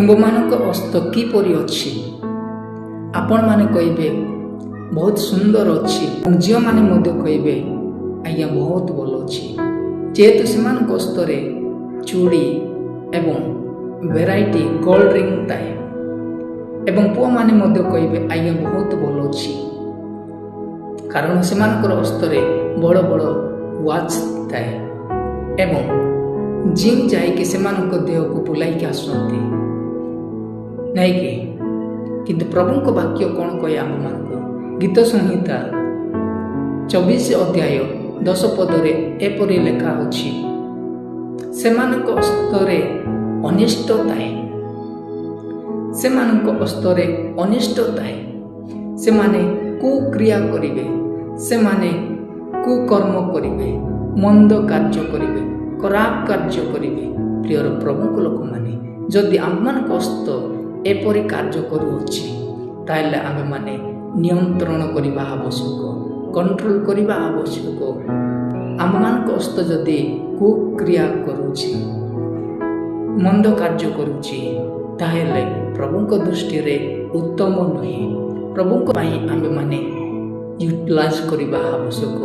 ତୁମ୍ଭମାନଙ୍କ ହସ୍ତ କିପରି ଅଛି? ଆପଣମାନେ କହିବେ, ବହୁତ ସୁନ୍ଦର ଅଛି। ଏବଂ ଝିଅମାନେ ମଧ୍ୟ କହିବେ, ଆଜ୍ଞା, ବହୁତ ଭଲ ଅଛି, ଯେହେତୁ ସେମାନଙ୍କ ହସ୍ତରେ ଚୁଡ଼ି ଏବଂ ଭେରାଇଟି ଗୋଲ୍ଡ ରିଙ୍ଗ ଥାଏ। ଏବଂ ପୁଅମାନେ ମଧ୍ୟ କହିବେ, ଆଜ୍ଞା, ବହୁତ ଭଲ ଅଛି, କାରଣ ସେମାନଙ୍କର ହସ୍ତରେ ବଡ଼ ବଡ଼ ୱାଚ୍ ଥାଏ ଏବଂ ଜିମ୍ ଯାଇକି ସେମାନଙ୍କ ଦେହକୁ ବୁଲାଇକି ଆସନ୍ତି, ନାଇଁ କି? କିନ୍ତୁ ପ୍ରଭୁଙ୍କ ବାକ୍ୟ କ'ଣ କହେ ଆମମାନଙ୍କୁ? ଗୀତ ସଂହିତା 24 ଅଧ୍ୟାୟ 10 ପଦରେ ଏପରି ଲେଖା ଅଛି, ସେମାନଙ୍କ ହସ୍ତରେ ଅନିଷ୍ଟ ଥାଏ, ସେମାନଙ୍କ ହସ୍ତରେ ଅନିଷ୍ଟ ଥାଏ। ସେମାନେ କୁକ୍ରିୟା କରିବେ, ସେମାନେ କୁକର୍ମ କରିବେ, ମନ୍ଦ କାର୍ଯ୍ୟ କରିବେ, ଖରାପ କାର୍ଯ୍ୟ କରିବେ। ପ୍ରିୟର ପ୍ରଭୁଙ୍କ ଲୋକମାନେ, ଯଦି ଆମମାନଙ୍କ ହସ୍ତ ଏପରି କାର୍ଯ୍ୟ କରୁଅଛି, ତାହେଲେ ଆମେମାନେ ନିୟନ୍ତ୍ରଣ କରିବା ଆବଶ୍ୟକ, କଣ୍ଟ୍ରୋଲ କରିବା ଆବଶ୍ୟକ। ଆମମାନଙ୍କ ହସ୍ତ ଯଦି କୁକ୍ରିୟା କରୁଛି, ମନ୍ଦ କାର୍ଯ୍ୟ କରୁଛି, ତାହେଲେ ପ୍ରଭୁଙ୍କ ଦୃଷ୍ଟିରେ ଉତ୍ତମ ନୁହେଁ। ପ୍ରଭୁଙ୍କ ପାଇଁ ଆମେମାନେ ୟୁଟିଲାଇଜ୍ କରିବା ଆବଶ୍ୟକ।